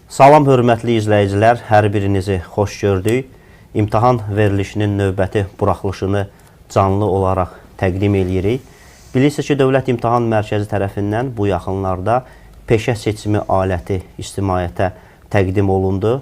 Salam hörmətli izləyicilər, hər birinizi xoş gördük. İmtahan verilişinin növbəti buraxılışını canlı olaraq təqdim eləyirik. Bilirsiniz ki, Dövlət İmtahan Mərkəzi tərəfindən bu yaxınlarda peşə seçimi aləti ictimaiyyətə təqdim olundu.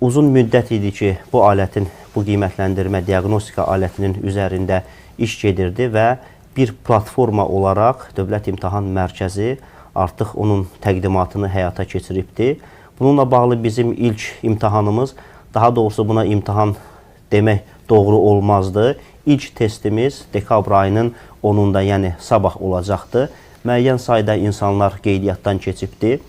Uzun müddət idi ki, bu alətin, bu qiymətləndirmə diaqnostika alətinin üzərində iş gedirdi və bir platforma olaraq Dövlət İmtahan Mərkəzi artıq onun təqdimatını həyata keçiribdi. Bununla bağlı bizim ilk imtahanımız, daha doğrusu buna imtahan demək doğru olmazdı. İlk testimiz dekabr ayının 10-unda, yəni sabah olacaqdı. Müəyyən sayda insanlar qeydiyyatdan keçibdi.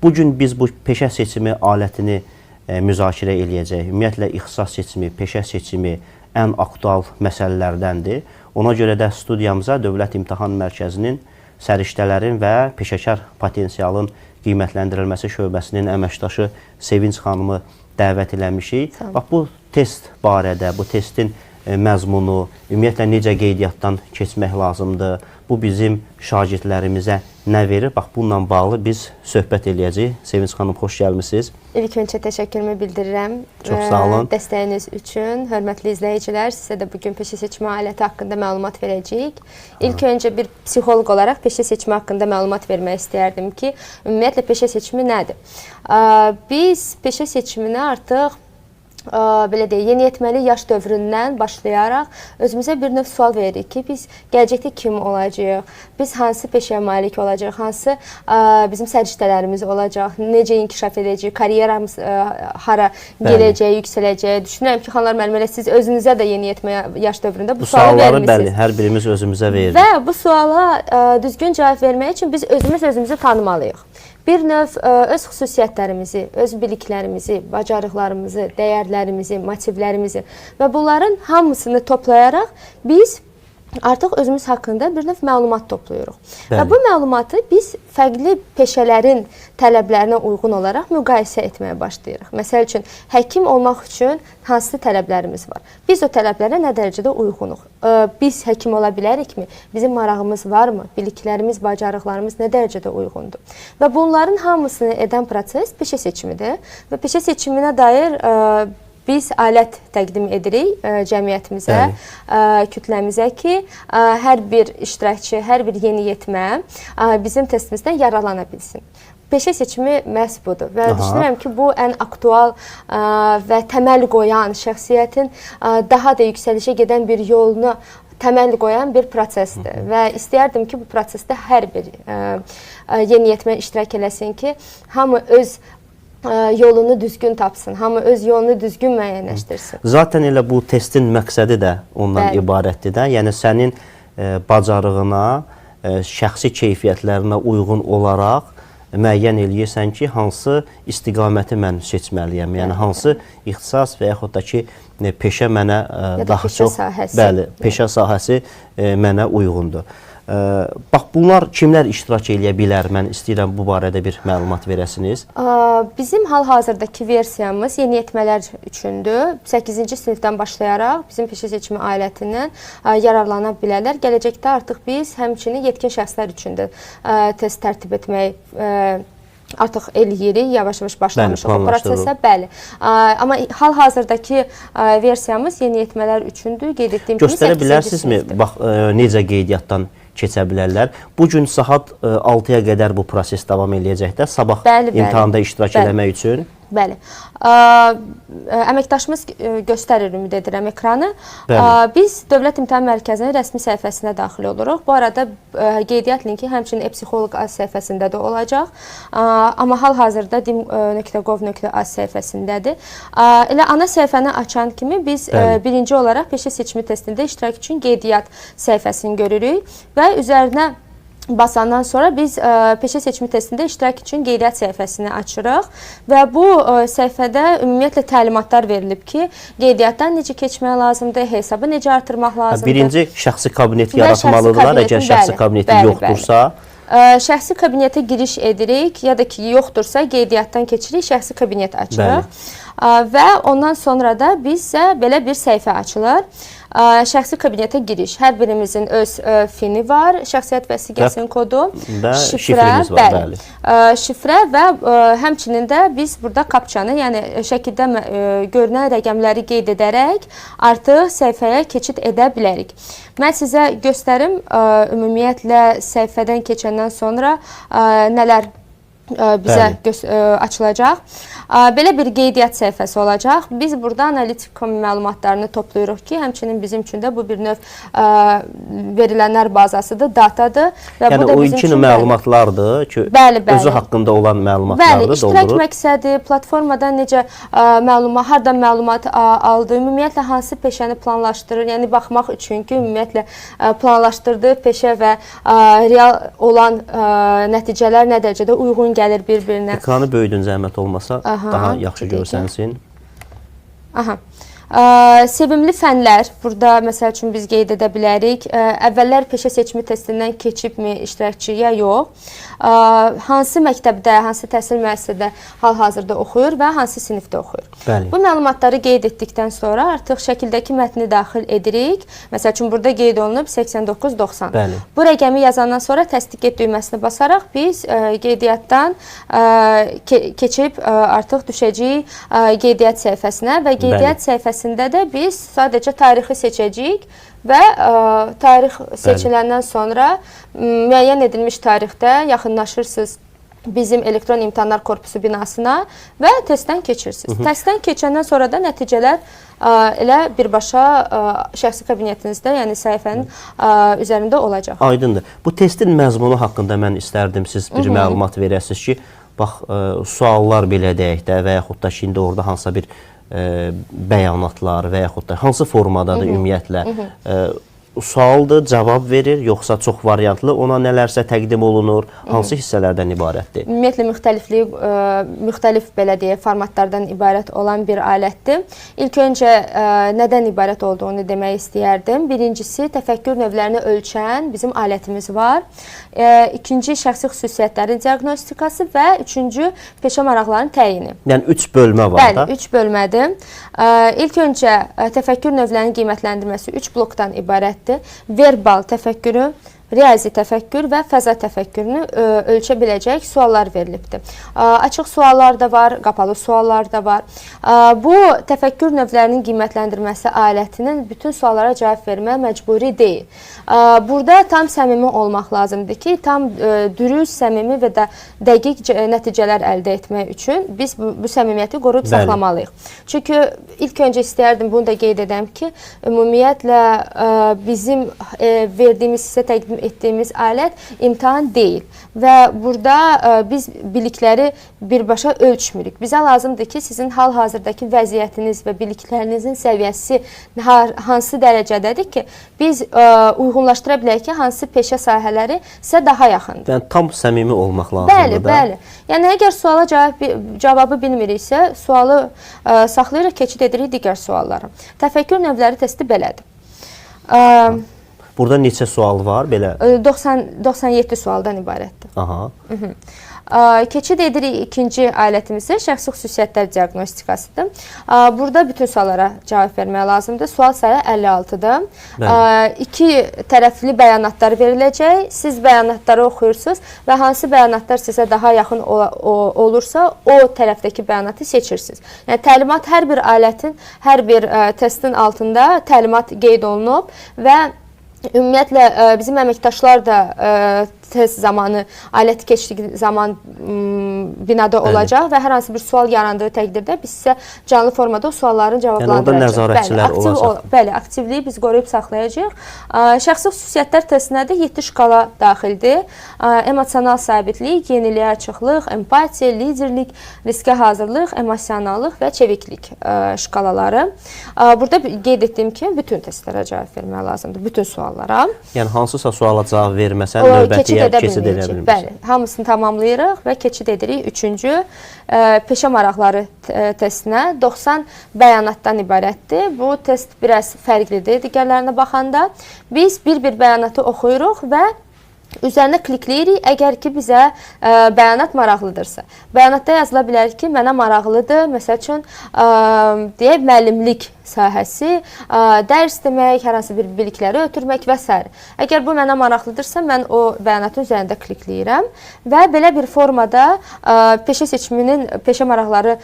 Bu gün biz bu peşə seçimi alətini müzakirə eləyəcəyik. Ümumiyyətlə, ixtisas seçimi, peşə seçimi ən aktual məsələlərdəndir. Ona görə də studiyamıza Dövlət İmtahan Mərkəzinin səriştələrin və peşəkar potensialın qiymətləndirilməsi şöbəsinin əməkdaşı Sevinç xanımı dəvət eləmişik. Bax, bu test barədə, bu testin məzmunu, ümumiyyətlə necə qeydiyyatdan keçmək lazımdır, bu bizim şagirdlərimizə nə verir? Bax, bununla bağlı biz söhbət eləyəcəyik. Sevinç xanım, xoş gəlmisiniz. İlk öncə təşəkkürümü bildirirəm. Çox sağ olun. Dəstəyiniz üçün. Hörmətli izləyicilər, sizə də bugün peşə seçimi aləti haqqında məlumat verəcəyik. İlk öncə bir psixoloq olaraq peşə seçimi haqqında məlumat vermək istəyərdim ki, ümumiyyətlə peşə seçimi nədir? Biz peşə seçimini artıq belə deyək, yeniyetməli yaş dövründən başlayaraq özümüzə bir növ sual veririk ki, biz gələcəkdə kim olacağıq, biz hansı peşəyə malik olacağıq, hansı bizim səriştələrimiz olacaq, necə inkişaf edəcəyik, karyeramız hara gedəcək, yüksələcək. Düşünürəm ki, xanlar müəllim, elə siz özünüzə də yeniyetmə yaş dövründə bu sualı sualları, vermisiniz. Bəli, hər birimiz özümüzə veririk. Və bu suala düzgün cavab vermək üçün biz özümüz özümüzü tanımalıyıq. Bir növ öz xüsusiyyətlərimizi, öz biliklərimizi, bacarıqlarımızı, dəyərlərimizi, motivlərimizi və bunların hamısını toplayaraq biz artıq özümüz haqqında bir növ məlumat toplayırıq. Bəli. Və bu məlumatı biz fərqli peşələrin tələblərinə uyğun olaraq müqayisə etməyə başlayırıq. Məsəl üçün, həkim olmaq üçün hansı tələblərimiz var? Biz o tələblərə nə dərəcədə uyğunuq? Biz həkim ola bilərikmi? Bizim marağımız varmı? Biliklərimiz, bacarıqlarımız nə dərəcədə uyğundur? Və bunların hamısını edən proses peşə seçimidir. Və peşə seçiminə dair biz alət təqdim edirik cəmiyyətimizə, kütləmizə ki, hər bir iştirakçı, hər bir yeniyetmə bizim testimizdən yararlana bilsin. Peşə seçimi məhz budur və düşünürəm ki, bu ən aktual və təməl qoyan, şəxsiyyətin daha da yüksəlişə gedən bir yolunu təməl qoyan bir prosesdir. Və istəyərdim ki, bu prosesdə hər bir yeniyetmə iştirak eləsin ki, hamı öz yolunu düzgün tapsın, hamı öz yolunu düzgün müəyyənləşdirsin. Zaten elə bu testin məqsədi də ondan ibarətdir də. Yəni sənin bacarığına, şəxsi keyfiyyətlərinə uyğun olaraq müəyyən eləyirsən ki, hansı istiqaməti mən seçməliyəm. Yəni hansı ixtisas və yaxud da ki, peşə mənə daha peşə çox, sahəsi. Bəli, peşə sahəsi mənə uyğundur. Bax, bunlar kimlər iştirak eləyə bilər? Mən istəyirəm bu barədə bir məlumat verəsiniz. Bizim hal-hazırdakı versiyamız yeniyetmələr üçündür. 8-ci sinifdən başlayaraq bizim peşə seçimi alətindən yararlana bilərlər. Gələcəkdə artıq biz həmçinin yetkin şəxslər üçün də test tərtib etmək artıq eləyirik, yavaş-yavaş başlamışıq o prosesə. Bəli. Amma hal-hazırdakı versiyamız yeniyetmələr üçündür. Qeyd etdiyim kimi göstərə bilərsinizmi? Bax, necə qeydiyyatdan keçə bilərlər. Bu gün saat 6-ya qədər bu proses davam eləyəcək də. Sabah bəli, imtahanda iştirak eləmək üçün. Bəli. Əməkdaşımız göstərir, ümid edirəm, ekranı. Biz Dövlət İmtahan Mərkəzinin rəsmi səhifəsinə daxil oluruq. Bu arada qeydiyyat linki həmçinin e-psixoloq.az səhifəsində də olacaq. Amma hal-hazırda dim.gov.az səhifəsindədir. Elə ana səhifəni açan kimi biz birinci olaraq peşə seçimi testində iştirak üçün qeydiyyat səhifəsini görürük və üzərinə basandan sonra biz peşə seçimi testində iştirak üçün qeydiyyat səhifəsini açırıq və bu səhifədə ümumiyyətlə təlimatlar verilib ki, qeydiyyatdan necə keçmək lazımdır, hesabı necə artırmaq lazımdır. Birinci şəxsi kabinet yaratmalıdırlar, əgər şəxsi kabineti yoxdursa. Şəxsi kabinetə giriş edirik, ya da ki, yoxdursa qeydiyyatdan keçirik, şəxsi kabinet açırıq. Və ondan sonra da bizə belə bir səhifə açılır. Şəxsi kabinetə giriş. Hər birimizin öz fini var, şəxsiyyət vəsiqəsinin kodu, və şifremiz var, bəli. Şifrə və həmçinin də biz burada kapçanı, yəni şəkildə görünən rəqəmləri qeyd edərək artıq səhifəyə keçid edə bilərik. Mən sizə göstərim, ümumiyyətlə səhifədən keçəndən sonra nələr bizə açılacaq. Belə bir qeydiyyat səhifəsi olacaq. Biz burada analitik məlumatlarını toplayırıq ki, həmçinin bizim üçün də bu bir növ verilənlər bazasıdır, datadır və yəni bu da o bizim ilkin üçün məlumatlardır ki, bəli, bəli. Özü haqqında olan məlumatlardır, bəli, iştirak məqsədi, platformadan necə məlumat, hardan məlumat aldı, ümumiyyətlə hansı peşəni planlaşdırır, yəni baxmaq üçün ki, ümumiyyətlə planlaşdırdığı peşə və real olan nəticələr nə dərəcədə uyğun gəlir bir-birinə. Ekranı böyüdün zəhmət olmasa, aha, daha yaxşı görsənsin. Aha. Sevimli fənlər, burada məsəl üçün biz qeyd edə bilərik. Əvvəllər peşə seçimi testindən keçibmi iştirakçı ya yox. Hansı məktəbdə, hansı təhsil müəssisədə hal-hazırda oxuyur və hansı sinifdə oxuyur. Bəli. Bu məlumatları qeyd etdikdən sonra artıq şəkildəki mətni daxil edirik. Məsəl üçün burada qeyd olunub 89-90. Bəli. Bu rəqəmi yazandan sonra təsdiq et düyməsini basaraq biz qeydiyyatdan keçib artıq düşəcəyik qeydiyyat səhifəsinə və qeydiyyat səhifəsində də biz sadəcə tarixi seçəcəyik və tarix seçiləndən sonra müəyyən edilmiş tarixdə yaxınlaşırsınız bizim elektron imtahanlar korpusu binasına və testdən keçirsiniz. Testdən keçəndən sonra da nəticələr elə birbaşa şəxsi kabinetinizdə, yəni səhifənin üzərində olacaq. Aydındır. Bu testin məzmunu haqqında mən istərdim siz bir məlumat verəsiniz ki, bax, suallar belə deyək də və yaxud da şimdi orada hansısa bir bəyanatlar və yaxud da hansı formadadır ümumiyyətlə sualdır, cavab verir, yoxsa çox variantlı, ona nələrsə təqdim olunur, hansı hissələrdən ibarətdir? Ümumiyyətlə müxtəlifliyi, müxtəlif belə deyək, formatlardan ibarət olan bir alətdir. İlk öncə nədən ibarət olduğunu demək istəyərdim. Birincisi, təfəkkür növlərini ölçən bizim alətimiz var. İkinci, şəxsi xüsusiyyətlərin diaqnostikası və üçüncü, peşə maraqlarının təyini. Yəni, 3 bölmə var da? Bəli, 3 bölmədir. İlk öncə, təfəkkür növlərinin qiymətləndirməsi 3 blokdan ibarətdir. Verbal təfəkkürü, riyazi təfəkkür və fəza təfəkkürünü ölçə biləcək suallar verilibdir. Açıq suallar da var, qapalı suallar da var. Bu təfəkkür növlərinin qiymətləndirməsi alətinin bütün suallara cavab vermək məcburi deyil. Burada tam səmimi olmaq lazımdır ki, tam dürüst, səmimi və də dəqiq nəticələr əldə etmək üçün biz bu səmimiyyəti qoruyub saxlamalıyıq. Çünki ilk öncə istəyərdim bunu da qeyd edəm ki, ümumiyyətlə bizim verdiyimiz, sizə təqdim etdiyimiz alət imtahan deyil və burada biz bilikləri birbaşa ölçmürük. Bizə lazımdır ki, sizin hal-hazırdakı vəziyyətiniz və biliklərinizin səviyyəsi hansı dərəcədədir ki, biz uyğunlaşdıra bilək ki, hansı peşə sahələri sizə daha yaxındır. Yəni, tam səmimi olmaq lazımdır bəli, da. Bəli, Yəni, əgər suala cavabı bilmiriksə, sualı saxlayırıq, keçid edirik digər suallara. Təfəkkür növləri testi belədir. Burada neçə sual var belə? 97 sualdan ibarətdir. Aha. Keçid edirik ikinci alətimizə, şəxsi xüsusiyyətlər diaqnostikasıdır. Burada bütün suallara cavab vermək lazımdır. Sual sayı 56-dır. İki tərəfli bəyanatlar veriləcək. Siz bəyanatları oxuyursunuz və hansı bəyanatlar sizə daha yaxın olursa, o tərəfdəki bəyanatı seçirsiniz. Yəni, təlimat hər bir alətin, hər bir testin altında təlimat qeyd olunub və ümumiyyətlə, bizim əməkdaşlar da test zamanı, alət keçdiyi zaman binada olacaq və hər hansı bir sual yarandığı təqdirdə biz sizə canlı formada o sualların cavablandıracaq. Yəni, orada nəzarətçilər olacaq. Bəli, aktivliyi biz qoruyub saxlayacağıq. Şəxsi xüsusiyyətlər testinə də 7 şkala daxildir. Emosional sabitlik, yeniliyə açıqlıq, empatiya, liderlik, riskə hazırlıq, emosionallıq və çeviklik şkalaları. Burada qeyd etdiyim kimi, bütün testlərə cavab vermək lazımdır, bütün suallara. Yəni, hansısa suala cavab verməsən, növbətiyə keçid edə bilmirsən. Bəli, hamısını tamamlayırıq və keçid edirik üçüncü peşə maraqları testinə. 90 bəyanatdan ibarətdir. Bu test biraz fərqlidir digərlərinə baxanda. Biz bir-bir bəyanatı oxuyuruq və Üzərinə klikləyirik, əgər ki bizə bəyanat maraqlıdırsa. Bəyanatda yazıla bilər ki, mənə maraqlıdır, məsəl üçün, deyək, müəllimlik sahəsi, dərs demək, hər hansı bir bilikləri ötürmək və s. Əgər bu mənə maraqlıdırsa, mən o bəyanatın üzərində klikləyirəm və belə bir formada peşə seçiminin peşə maraqları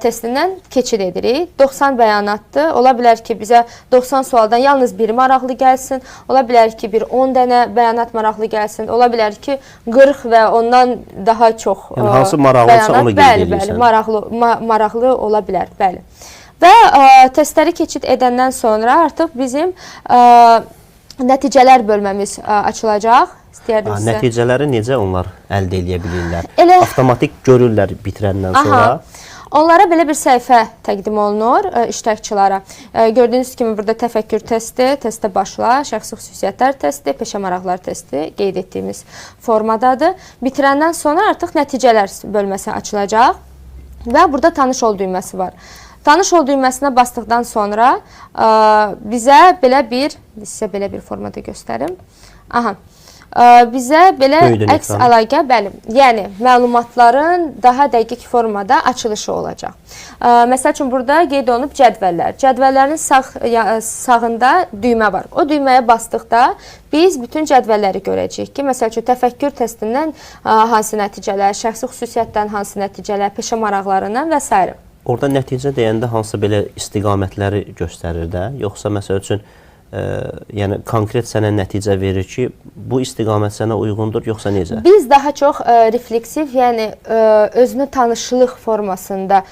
testindən keçid edirik. 90 bəyanatdır. Ola bilər ki, bizə 90 sualdan yalnız biri maraqlı gəlsin, ola bilər ki, bir 10 dənə bəyanat maraqlı gəlsin, ola bilər ki, 40 və ondan daha çox. Yəni hansı maraqlıdırsa onu qeyd edirsən. Bəli, bəli, maraqlı ola bilər, bəli. Və testləri keçid edəndən sonra artıq bizim nəticələr bölməmiz açılacaq. İstəyərdim sizə. Nəticələri necə onlar əldə edə bilirlər? Elə avtomatik görürlər bitirəndən sonra. Aha. Onlara belə bir səhifə təqdim olunur iştirakçılara. Gördüyünüz kimi burada təfəkkür testi, testə başla, şəxsi xüsusiyyətlər testi, peşə maraqları testi qeyd etdiyimiz formadadır. Bitirəndən sonra artıq nəticələr bölməsi açılacaq və burada tanış ol düyməsi var. Tanış ol düyməsinə basdıqdan sonra bizə belə bir, sizə belə bir formada göstərim. Aha. Bizə belə Böyüdün əks ekranı. əlaqə, bəli, yəni məlumatların daha dəqiq formada açılışı olacaq. Məsəl üçün burada qeyd olunub cədvəllər. Cədvəllərin sağında düymə var. O düyməyə basdıqda biz bütün cədvəlləri görəcəyik ki, məsəl üçün təfəkkür testindən hansı nəticələr, şəxsi xüsusiyyətdən hansı nəticələr, peşə maraqlarından və s. Orada nəticə deyəndə hansısa belə istiqamətləri göstərir də, yoxsa məsəl üçün yəni konkret sənə nəticə verir ki, bu istiqamət sənə uyğundur, yoxsa necə? Biz daha çox refleksiv, yəni özünü tanışlıq formasında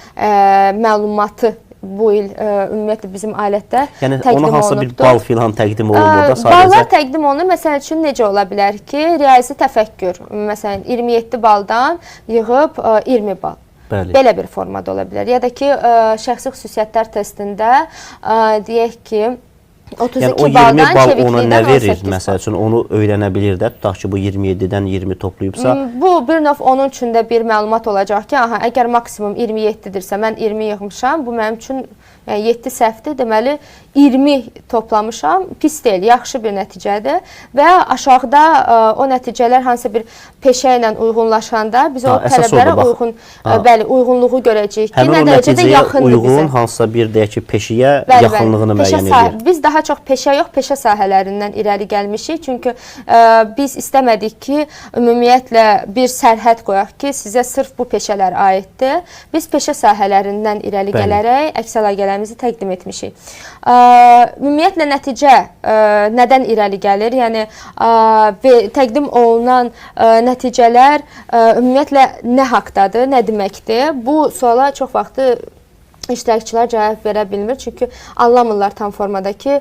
məlumatı bu il ümumiyyətlə bizim alətdə Yəni təqdim ona hansısa bir olunubdur. bal filan təqdim olunmur da, sadəcə Ballar təqdim olunur. Məsəl üçün necə ola bilər ki, riyazi təfəkkür, məsələn 27 baldan yığıb 20 bal. Bəli. Belə bir formada ola bilər. Ya da ki, şəxsi xüsusiyyətlər testində deyək ki, 32 Yəni o 20 baldan bal ona nə çeviklikdən verir? 18 Məsəl üçün onu öyrənə bilir də, tutaq ki, bu 27-dən 20 toplayıbsa, Bu bir növ onun üçün də bir məlumat olacaq ki, aha, əgər maksimum 27-dirsə, mən 20 yığmışam, bu mənim üçün yəni 7 səhvdir, deməli 20 toplamışam, pis deyil, yaxşı bir nəticədir və aşağıda o nəticələr hansısa bir peşə ilə uyğunlaşanda biz o Ha, əsas tələblərə odur, bax. uyğun, Ha. bəli, uyğunluğu görəcəyik ki, həmin nə o dərəcədə nəticəyə yaxındır uyğun bizə. hansısa bir deyək ki, peşəyə Bəli, yaxınlığını bəli. Peşə müəyyən edir. Biz daha çox peşə yox, peşə sahələrindən irəli gəlmişik. Çünki biz istəmədik ki, ümumiyyətlə bir sərhəd qoyaq ki, sizə sırf bu peşələr aiddir. Biz peşə sahələrindən irəli gələrək əks əlaqələrimizi təqdim etmişik. Ümumiyyətlə nəticə nədən irəli gəlir? Yəni və təqdim olunan nəticələr ümumiyyətlə nə haqdadır, nə deməkdir? Bu suala çox vaxtı iştirakçılar cavab verə bilmir, çünki anlamırlar tam formada ki,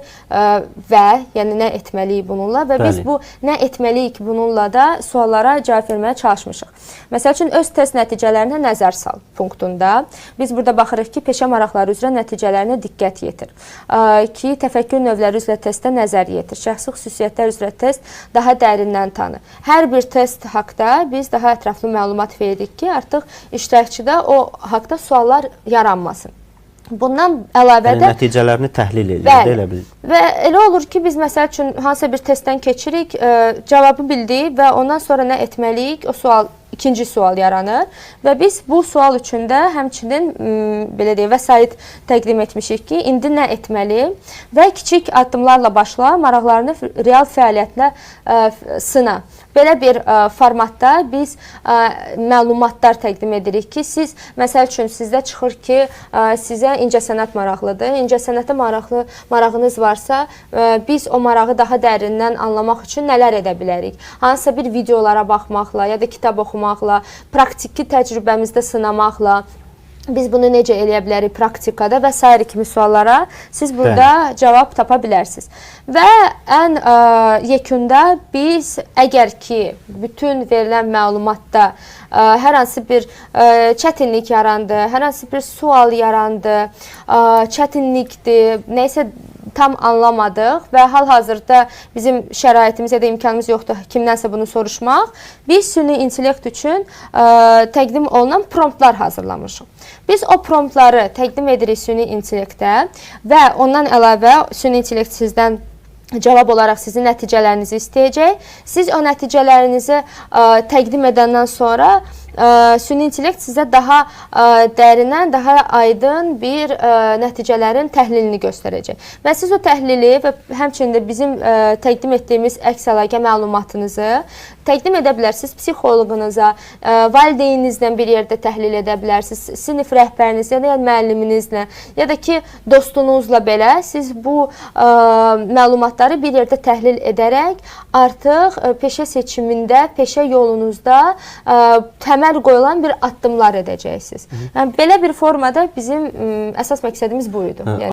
və yəni nə etməliyik bununla və biz bu nə etməliyik bununla da suallara cavab verməyə çalışmışıq. Məsəl üçün öz test nəticələrinə nəzər sal punktunda biz burada baxırıq ki, peşə maraqları üzrə nəticələrinə diqqət yetir. Ki təfəkkür növləri üzrə testə nəzər yetir. Şəxsi xüsusiyyətlər üzrə test daha dərindən tanı. Hər bir test haqda biz daha ətraflı məlumat veririk ki, artıq iştirakçıda o haqda suallar yaranmasın. Bundan əlavə Yəni də nəticələrini təhlil edir də Bəli. elə bil. Və elə olur ki, biz məsəl üçün hansısa bir testdən keçirik, cavabı bildik və ondan sonra nə etməliyik? O sual, ikinci sual yaranır və biz bu sual üçün də həmçinin belə deyək, vəsait təqdim etmişik ki, indi nə etməli və kiçik addımlarla başla, maraqlarını real fəaliyyətlə sına. Belə bir formatda biz məlumatlar təqdim edirik ki, siz məsəl üçün sizdə çıxır ki, sizə incəsənət maraqlıdır. İncəsənətə marağınız varsa, biz o marağı daha dərindən anlamaq üçün nələr edə bilərik? Hansısa bir videolara baxmaqla ya da kitab oxumaqla, praktiki təcrübəmizdə sınamaqla biz bunu necə eləyə bilərik praktikada və sair kimi suallara siz burada cavab tapa bilərsiniz. Və ən yekunda biz əgər ki bütün verilən məlumatda hər hansı bir çətinlik yarandı, hər hansı bir sual yarandı, çətinlikdir, nəyisə tam anlamadıq və hal-hazırda bizim şəraitimiz ya da imkanımız yoxdur kimdənsə bunu soruşmaq. Biz süni intellekt üçün təqdim olunan promptlar hazırlamışıq. Biz o promptları təqdim edirik süni intellektə və ondan əlavə süni intellekt sizdən cavab olaraq sizin nəticələrinizi istəyəcək. Siz o nəticələrinizi təqdim edəndən sonra süni intellekt sizə daha dərindən, daha aydın bir nəticələrin təhlilini göstərəcək. Və siz o təhlili və həmçinin də bizim təqdim etdiyimiz əks əlaqə məlumatınızı təqdim edə bilərsiniz psixoloqunuza, valideyninizlə bir yerdə təhlil edə bilərsiniz, sinif rəhbərinizlə ya da müəlliminizlə, ya da ki dostunuzla belə siz bu məlumatları bir yerdə təhlil edərək artıq peşə seçimində, peşə yolunuzda təməl qoyulan bir addımlar edəcəksiniz. Yəni belə bir formada bizim əsas məqsədimiz bu idi. Yəni